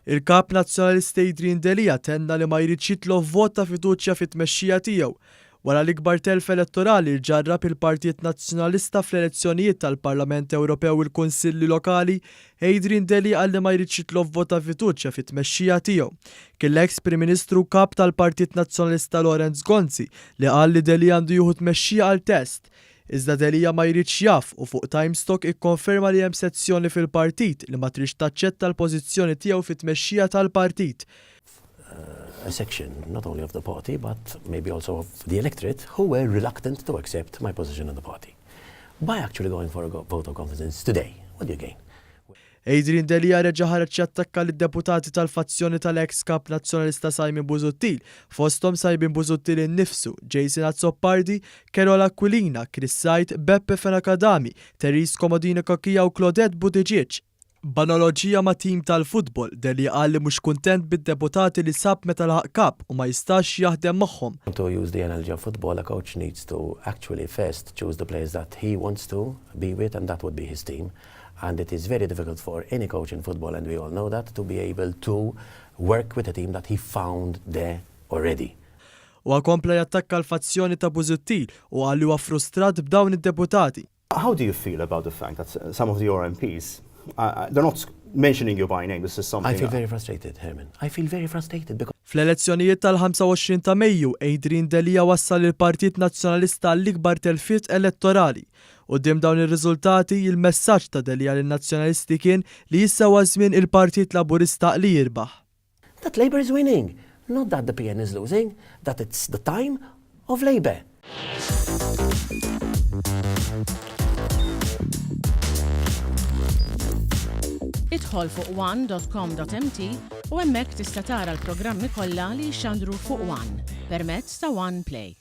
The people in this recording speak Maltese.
Il-Kap Nazzjonalista Adrian Delia tenna li ma jridx jitlob vot ta' fiduċja fit-tmexxija tiegħu. Wara l-ikbar telf elettorali li ġarrab il-Partit Nazzjonalista fl-elezzjonijiet tal-Parlament Ewropew u l-Kunsilli Lokali, Adrian Delia qal li ma jridx jitlob vot ta' fiduċja fit-tmexxija tiegħu. Kien l-eks Prim Ministru u Kap tal-Partit Nazzjonalista Lawrence Gonzi li qal li Delia għandu jieħu t-tmexxija għal test. Iżda Delia ma jridx jaf u fuq Times Talk ikkonferma li hemm sezzjoni fil-partit li ma tridx taċċetta l-pożizzjoni tiegħu fit-tmexxija tal-partit. A section not only of the party but maybe also of the electorate who were reluctant to accept my position in the party. By actually going for a vote of confidence today, what do you gain? Adrian Delia reġa' ħareġ jattakka lid-deputati tal-fazzjoni tal-eks Kap Nazzjonalista Simon Busuttil, fosthom Simon Busuttil innifsu, Jason Azzopardi, Carol Aquilina, Chris Said, Beppe Fenech Adami, Therese Comodino Cachia u Claudette Buttigieg. B'analoġija ma' tim tal-futbol, Delia qal li mhux kuntent bid-deputati li sab meta laħaq Kap u ma jistax jaħdem magħhom. To use the analogy of football, a coach needs to actually first choose the players that he wants to be with and that would be his team. And it is very difficult for any coach in football, and we all know that, to be able to work with a team that he found there already. Huwa kompla jattakka l-fazzjoni ta' Busuttil u qal li huwa frustrat b'dawn id-deputati. How do you feel about the fact that some of your MPs, they're not mentioning you by name, this is something... I feel very frustrated, Herman. I feel very frustrated because... Fl-elezzjonijiet tal-25 ta' Mejju, Adrian Delia wassal lill-Partit Nazzjonalista għall-ikbar telfiet elettorali. Quddiem dawn ir-riżultati, il-messaġġ ta' Delia lin-Nazzjonalisti kien li issa huwa żmien il-Partit Laburista li jirbaħ. That Labour is winning, not that the PN is losing, that it's the time of Labour. Idħol fuq one.com.mt u hemmhekk tista' tara l-programmi kollha li jixxandru fuq One permezz ta' One Play.